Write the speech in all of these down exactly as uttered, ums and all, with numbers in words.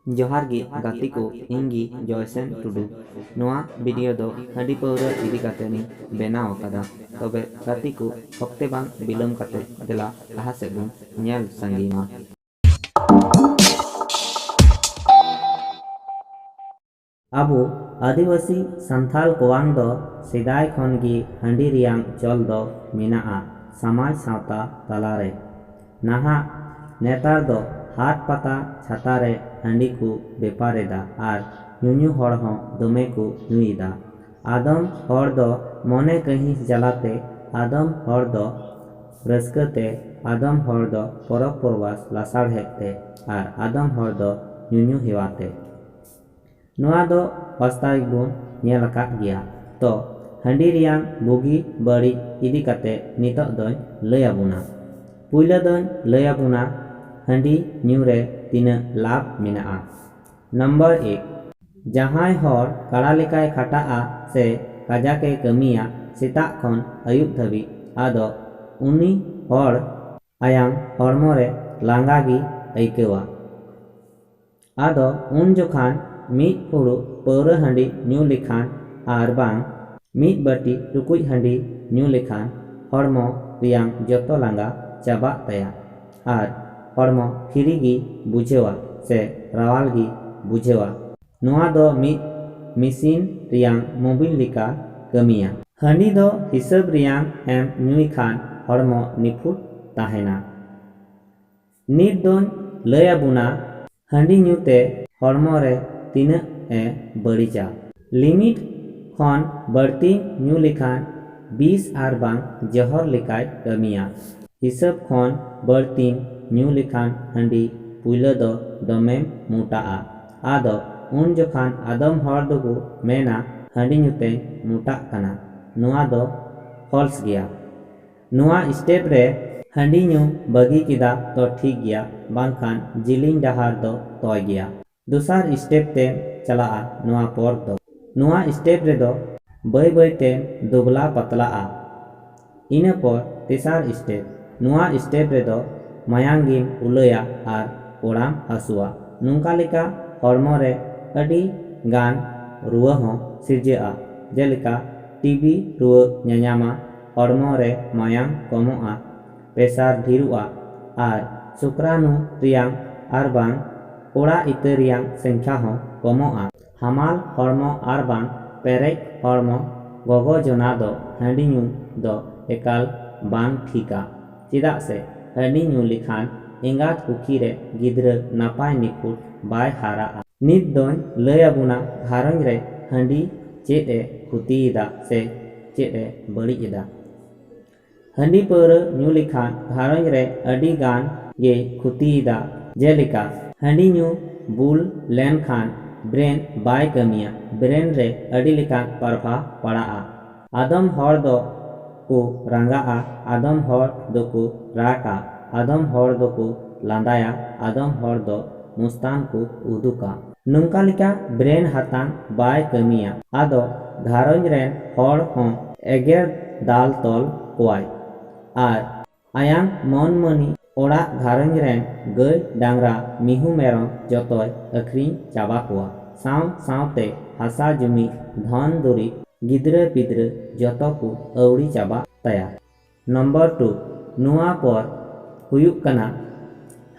ᱡᱚᱦᱟᱨ ᱜᱮ ᱜᱟᱛᱮ ᱠᱚ, ᱤᱧ ᱜᱮ ᱡᱚᱭᱥᱮᱱ ᱴᱩᱰᱩ᱾ ᱱᱚᱣᱟ ᱵᱷᱤᱰᱤᱭᱳ ᱫᱚ ᱦᱟᱺᱰᱤ ᱯᱟᱹᱣᱨᱟᱹ ᱤᱫᱤ ᱠᱟᱛᱮ ᱤᱧ ᱵᱮᱱᱟᱣ ᱟᱠᱟᱫᱟ᱾ ᱛᱚᱵᱮ ᱜᱟᱛᱮ ᱠᱚ, ᱚᱠᱛᱮ ᱵᱟᱝ ᱵᱤᱞᱚᱢ ᱠᱟᱛᱮ ᱫᱮᱞᱟ ᱞᱟᱦᱟ ᱥᱮᱫ ᱵᱚᱱ ᱧᱮᱞ ᱥᱟᱸᱜᱮ ᱢᱟ᱾ ᱟᱵᱚ ᱟᱹᱫᱤᱵᱟᱹᱥᱤ ᱥᱟᱱᱛᱷᱟᱞ ᱠᱚᱣᱟᱝ ᱫᱚ ᱥᱮᱫᱟᱭ ᱠᱷᱚᱱ ᱜᱮ ᱦᱟᱺᱰᱤ ᱨᱮᱭᱟᱝ ᱪᱚᱞ ᱫᱚ ᱢᱮᱱᱟᱜᱼᱟ ᱥᱚᱢᱟᱡᱽ ᱥᱟᱶᱛᱟ ᱛᱟᱞᱟ ᱨᱮ᱾ ᱱᱟᱦᱟᱜ ᱱᱮᱛᱟᱨ ᱫᱚ ᱦᱟᱴ ᱯᱟᱛᱟ ᱪᱷᱟᱛᱟ ᱨᱮ ᱦᱟᱺᱰᱤ ᱠᱚ ᱵᱮᱯᱟᱨ ᱮᱫᱟ ᱟᱨ ᱧᱩᱧᱩ ᱦᱚᱲ ᱦᱚᱸ ᱫᱚᱢᱮ ᱠᱚ ᱧᱩᱭᱮᱫᱟ᱾ ᱟᱫᱚᱢ ᱦᱚᱲ ᱫᱚ ᱢᱚᱱᱮ ᱠᱟᱹᱦᱤᱥ ᱡᱟᱞᱟᱛᱮ, ᱟᱫᱚᱢ ᱦᱚᱲ ᱫᱚ ᱨᱟᱹᱥᱠᱟᱹ ᱛᱮ, ᱟᱫᱚᱢ ᱦᱚᱲ ᱫᱚ ᱯᱚᱨᱚᱵᱽ ᱯᱚᱨᱵᱟᱥ ᱞᱟᱥᱟᱲᱦᱮᱫ ᱛᱮ ᱟᱨ ᱟᱫᱚᱢ ᱦᱚᱲ ᱫᱚ ᱧᱩᱧᱩ ᱦᱮᱣᱟ ᱛᱮ᱾ ᱱᱚᱣᱟ ᱫᱚ ᱵᱟᱥᱛᱟᱣᱤᱠ ᱵᱚᱱ ᱧᱮᱞ ᱟᱠᱟᱫ ᱜᱮᱭᱟ᱾ ᱛᱚ, ᱦᱟᱺᱰᱤ ᱨᱮᱭᱟᱝ ᱵᱩᱜᱤ ᱵᱟᱹᱲᱤᱡ ᱤᱫᱤ ᱠᱟᱛᱮ ᱱᱤᱛᱚᱜ ᱫᱚᱧ ᱞᱟᱹᱭ ᱟᱵᱚᱱᱟ᱾ ᱯᱩᱭᱞᱟᱹ ᱫᱚᱧ ᱞᱟᱹᱭ ᱟᱵᱚᱱᱟ ᱦᱟᱺᱰᱤ ᱧᱩ ᱨᱮ ᱛᱤᱱᱟᱹᱜ ᱞᱟᱵᱷ ᱢᱮᱱᱟᱜᱼᱟ᱾ ᱱᱚᱢᱵᱚᱨ ᱮᱠ, ᱡᱟᱦᱟᱸᱭ ᱦᱚᱲ ᱠᱟᱲᱟ ᱞᱮᱠᱟᱭ ᱠᱷᱟᱴᱟᱜᱼᱟ ᱥᱮ ᱠᱟᱡᱟᱠ ᱮ ᱠᱟᱹᱢᱤᱭᱟ ᱥᱮᱛᱟᱜ ᱠᱷᱚᱱ ᱟᱹᱭᱩᱵ ᱫᱷᱟᱹᱵᱤᱡ, ᱟᱫᱚ ᱩᱱᱤ ᱦᱚᱲ ᱟᱭᱟᱝ ᱦᱚᱲᱢᱚ ᱨᱮ ᱞᱟᱸᱜᱟ ᱜᱮ ᱟᱹᱭᱠᱟᱹᱣᱟ᱾ ᱟᱫᱚ ᱩᱱ ᱡᱚᱠᱷᱟᱱ ᱢᱤᱫ ᱯᱷᱩᱲᱩᱜ ᱯᱟᱹᱣᱨᱟᱹ ᱦᱟᱺᱰᱤ ᱧᱩ ᱞᱮᱠᱷᱟᱱ ᱟᱨ ᱵᱟᱝ ᱢᱤᱫ ᱵᱟᱹᱴᱤ ᱴᱩᱠᱩᱡ ᱦᱟᱺᱰᱤ ᱧᱩ ᱞᱮᱠᱷᱟᱱ ᱦᱚᱲᱢᱚ ᱨᱮᱭᱟᱝ ᱡᱚᱛᱚ ᱞᱟᱸᱜᱟ ᱪᱟᱵᱟᱜ ᱛᱟᱭᱟ ᱟᱨ ᱦᱚᱲᱢᱚ ᱯᱷᱤᱨᱤ ᱜᱮ ᱵᱩᱡᱷᱟᱹᱣᱟ ᱥᱮ ᱨᱟᱣᱟᱞ ᱜᱮ ᱵᱩᱡᱷᱟᱹᱣᱟ᱾ ᱱᱚᱣᱟ ᱫᱚ ᱢᱤᱫ ᱢᱮᱥᱤᱱ ᱨᱮᱭᱟᱝ ᱢᱚᱵᱤᱞ ᱞᱮᱠᱟ ᱠᱟᱹᱢᱤᱭᱟ᱾ ᱦᱟᱺᱰᱤ ᱫᱚ ᱦᱤᱥᱟᱹᱵ ᱨᱮᱭᱟᱝ ᱮᱢ ᱧᱩᱭ ᱠᱷᱟᱱ ᱦᱚᱲᱢᱚ ᱱᱤᱯᱷᱩᱴ ᱛᱟᱦᱮᱱᱟ᱾ ᱱᱤᱛ ᱫᱚᱧ ᱞᱟᱹᱭ ᱟᱵᱚᱱᱟ ᱦᱟᱺᱰᱤ ᱧᱩ ᱛᱮ ᱦᱚᱲᱢᱚ ᱨᱮ ᱛᱤᱱᱟᱹᱜ ᱮ ᱵᱟᱹᱲᱤᱡᱟ᱾ ᱞᱤᱢᱤᱴ ᱠᱷᱚᱱ ᱵᱟᱹᱲᱛᱤᱢ ᱧᱩ ᱞᱮᱠᱷᱟᱱ ᱵᱤᱥ ᱟᱨ ᱵᱟᱝ ᱡᱚᱦᱚᱨ ᱞᱮᱠᱟᱭ ᱠᱟᱹᱢᱤᱭᱟ᱾ ᱦᱤᱥᱟᱹᱵ ᱠᱷᱚᱱ ᱵᱟᱹᱲᱛᱤᱢ ᱧᱩ ᱞᱮᱠᱷᱟᱱ ᱦᱟᱺᱰᱤ ᱯᱩᱭᱞᱟᱹ ᱫᱚ ᱫᱚᱢᱮᱢ ᱢᱚᱴᱟᱜᱼᱟ᱾ ᱟᱫᱚ ᱩᱱ ᱡᱚᱠᱷᱟᱱ ᱟᱫᱚᱢ ᱦᱚᱲ ᱫᱚᱠᱚ ᱢᱮᱱᱟ, "ᱦᱟᱺᱰᱤ ᱧᱩᱛᱮᱧ ᱢᱚᱴᱟᱜ ᱠᱟᱱᱟ᱾" ᱱᱚᱣᱟ ᱫᱚ ᱯᱷᱚᱞᱥ ᱜᱮᱭᱟ᱾ ᱱᱚᱣᱟ ᱥᱴᱮᱯ ᱨᱮ ᱦᱟᱺᱰᱤ ᱧᱩ ᱵᱟᱹᱜᱤ ᱠᱮᱫᱟ ᱛᱚ ᱴᱷᱤᱠ ᱜᱮᱭᱟ, ᱵᱟᱝᱠᱷᱟᱱ ᱡᱤᱞᱤᱧ ᱰᱟᱦᱟᱨ ᱫᱚ ᱛᱚᱭ ᱜᱮᱭᱟ᱾ ᱫᱚᱥᱟᱨ ᱥᱴᱮᱯ ᱛᱮᱢ ᱪᱟᱞᱟᱜᱼᱟ ᱱᱚᱣᱟ ᱯᱚᱨ ᱫᱚ᱾ ᱱᱚᱣᱟ ᱥᱴᱮᱯ ᱨᱮᱫᱚ ᱵᱟᱹᱭ ᱵᱟᱹᱭ ᱛᱮᱢ ᱫᱩᱵᱽᱞᱟ ᱯᱟᱛᱞᱟᱜᱼᱟ᱾ ᱤᱱᱟᱹ ᱯᱚᱨ ᱛᱮᱥᱟᱨ ᱥᱴᱮᱯ᱾ ᱱᱚᱣᱟ ᱥᱴᱮᱯ ᱨᱮᱫᱚ ᱢᱟᱭᱟᱝ ᱜᱮᱢ ᱩᱞᱟᱹᱭᱟ ᱟᱨ ᱠᱚᱲᱟᱢ ᱦᱟᱹᱥᱩᱣᱟ᱾ ᱱᱚᱝᱠᱟ ᱞᱮᱠᱟ ᱦᱚᱲᱢᱚ ᱨᱮ ᱟᱹᱰᱤ ᱜᱟᱱ ᱨᱩᱣᱟᱹ ᱦᱚᱸ ᱥᱤᱨᱡᱟᱹᱜᱼᱟ, ᱡᱮᱞᱮᱠᱟ ᱴᱤᱵᱤ ᱨᱩᱣᱟᱹ ᱧᱟᱧᱟᱢᱟ, ᱦᱚᱲᱢᱚ ᱨᱮ ᱢᱟᱭᱟᱢ ᱠᱚᱢᱚᱜᱼᱟ, ᱯᱮᱥᱟᱨ ᱰᱷᱮᱨᱚᱜᱼᱟ ᱟᱨ ᱥᱩᱠᱨᱟᱱᱩ ᱨᱮᱭᱟᱝ ᱟᱨᱵᱟᱝ ᱚᱲᱟᱜ ᱤᱛᱟᱹ ᱨᱮᱭᱟᱝ ᱥᱚᱝᱠᱷᱟ ᱦᱚᱸ ᱠᱚᱢᱚᱜᱼᱟ᱾ ᱦᱟᱢᱟᱞ ᱦᱚᱲᱢᱚ ᱟᱨᱵᱟᱝ ᱯᱮᱨᱮᱡ ᱦᱚᱲᱢᱚ ᱜᱚᱜᱚ ᱡᱚᱱᱟ ᱫᱚ ᱦᱟᱺᱰᱤ ᱧᱩ ᱫᱚ ᱮᱠᱟᱞ ᱵᱟᱝ ᱴᱷᱤᱠᱟ, ᱪᱮᱫᱟᱜ ᱥᱮ ᱦᱟᱺᱰᱤ ᱧᱩ ᱞᱮᱠᱷᱟᱱ ᱮᱸᱜᱟᱛ ᱠᱩᱠᱷᱤ ᱨᱮ ᱜᱤᱫᱽᱨᱟᱹ ᱱᱟᱯᱟᱭ ᱱᱤᱯᱷᱩᱴ ᱵᱟᱭ ᱦᱟᱨᱟᱜᱼᱟ᱾ ᱱᱤᱛ ᱫᱚᱧ ᱞᱟᱹᱭ ᱟᱵᱚᱱᱟ ᱜᱷᱟᱨᱚᱸᱡᱽ ᱨᱮ ᱦᱟᱺᱰᱤ ᱪᱮᱫ ᱮ ᱠᱷᱩᱛᱤᱭᱮᱫᱟ ᱥᱮ ᱪᱮᱫ ᱮ ᱵᱟᱹᱲᱤᱡ ᱮᱫᱟ᱾ ᱦᱟᱺᱰᱤ ᱯᱟᱹᱣᱨᱟᱹ ᱧᱩ ᱞᱮᱠᱷᱟᱱ ᱜᱷᱟᱨᱚᱸᱡᱽ ᱨᱮ ᱟᱹᱰᱤ ᱜᱟᱱ ᱜᱮ ᱠᱷᱩᱛᱤᱭᱮᱫᱟ, ᱡᱮᱞᱮᱠᱟ ᱦᱟᱺᱰᱤ ᱧᱩ ᱵᱩᱞ ᱞᱮᱱᱠᱷᱟᱱ ᱵᱨᱮᱱ ᱵᱟᱭ ᱠᱟᱹᱢᱤᱭᱟ, ᱵᱨᱮᱱ ᱨᱮ ᱟᱹᱰᱤ ᱞᱮᱠᱟᱱ ᱯᱨᱚᱵᱷᱟᱵᱽ ᱯᱟᱲᱟᱜᱼᱟ᱾ ᱟᱫᱚᱢ ᱦᱚᱲ ᱫᱚ ᱠᱚ ᱨᱟᱸᱜᱟᱜᱼᱟ, ᱟᱫᱚᱢ ᱦᱚᱲ ᱫᱚᱠᱚ ᱨᱟᱜᱟ, ᱟᱫᱚᱢ ᱦᱚᱲ ᱫᱚᱠᱚ ᱞᱟᱸᱫᱟᱭᱟ, ᱟᱫᱚᱢ ᱦᱚᱲ ᱫᱚ ᱢᱩᱥᱛᱟᱝ ᱠᱚ ᱩᱫᱩᱜᱟ᱾ ᱱᱚᱝᱠᱟ ᱞᱮᱠᱟ ᱵᱨᱮᱱ ᱦᱟᱛᱟᱝ ᱵᱟᱭ ᱠᱟᱹᱢᱤᱭᱟ᱾ ᱟᱫᱚ ᱜᱷᱟᱨᱚᱸᱡᱽ ᱨᱮᱱ ᱦᱚᱲ ᱦᱚᱸ ᱮᱜᱮᱨ ᱫᱟᱞ ᱛᱚᱞ ᱠᱚᱣᱟᱭ᱾ ᱟᱨ ᱟᱭᱟᱝ ᱢᱚᱱ ᱢᱟᱹᱱᱤ ᱚᱲᱟᱜ ᱜᱷᱟᱨᱚᱸᱡᱽ ᱨᱮᱱ ᱜᱟᱹᱭ ᱰᱟᱝᱨᱟ ᱢᱤᱦᱩ ᱢᱮᱨᱚᱢ ᱡᱚᱛᱚᱭ ᱟᱹᱠᱷᱨᱤᱧ ᱪᱟᱵᱟ ᱠᱚᱣᱟ᱾ ᱥᱟᱶ ᱥᱟᱶᱛᱮ ᱦᱟᱥᱟ ᱡᱩᱢᱤ ᱫᱷᱚᱱ ᱫᱩᱨᱤᱵᱽ ᱜᱤᱫᱽᱨᱟᱹ ᱯᱤᱫᱽᱨᱟᱹ ᱡᱚᱛᱚ ᱠᱚ ᱟᱹᱣᱲᱤ ᱪᱟᱵᱟ ᱛᱟᱭᱟ᱾ ᱱᱚᱢᱵᱚᱨ ᱴᱩ, ᱱᱚᱣᱟ ᱯᱚᱨ ᱦᱩᱭᱩᱜ ᱠᱟᱱᱟ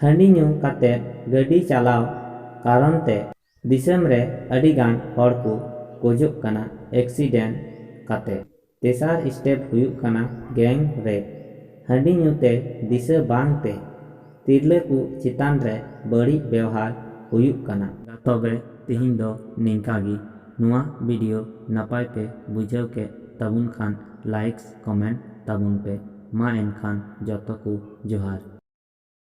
ᱦᱟᱺᱰᱤ ᱧᱩ ᱠᱟᱛᱮ ᱜᱟᱹᱰᱤ ᱪᱟᱞᱟᱣ ᱠᱟᱨᱚᱱ ᱛᱮ ᱫᱤᱥᱚᱢ ᱨᱮ ᱟᱹᱰᱤ ᱜᱟᱱ ᱦᱚᱲ ᱠᱚ ᱜᱚᱡᱚᱜ ᱠᱟᱱᱟ ᱮᱠᱥᱤᱰᱮᱱᱴ ᱠᱟᱛᱮ᱾ ᱛᱮᱥᱟᱨ ᱥᱴᱮᱯ ᱦᱩᱭᱩᱜ ᱠᱟᱱᱟ ᱜᱮᱝ ᱨᱮᱯ᱾ ᱦᱟᱺᱰᱤ ᱧᱩ ᱛᱮ ᱫᱤᱥᱟᱹ ᱵᱟᱝ ᱛᱮ ᱛᱤᱨᱞᱟᱹ ᱠᱚ ᱪᱮᱛᱟᱱ ᱨᱮ ᱵᱟᱹᱲᱤᱡ ᱵᱮᱣᱦᱟᱨ ᱦᱩᱭᱩᱜ ᱠᱟᱱᱟ᱾ ᱛᱚᱵᱮ ᱛᱤᱦᱤᱧ ᱫᱚ ᱱᱤᱝᱠᱟ ᱜᱮ᱾ ᱱᱚᱣᱟ ᱵᱷᱤᱰᱤᱭᱳ ᱱᱟᱯᱟᱭ ᱯᱮ ᱵᱩᱡᱷᱟᱹᱣ ᱠᱮᱫ ᱛᱟᱵᱚᱱ ᱠᱷᱟᱱ ᱞᱟᱭᱤᱠᱥ ᱠᱚᱢᱮᱱᱴ ᱛᱟᱵᱚᱱ ᱯᱮ᱾ ᱢᱟ ᱮᱱᱠᱷᱟᱱ ᱡᱚᱛᱚ ᱠᱚ ᱡᱚᱦᱟᱨ᱾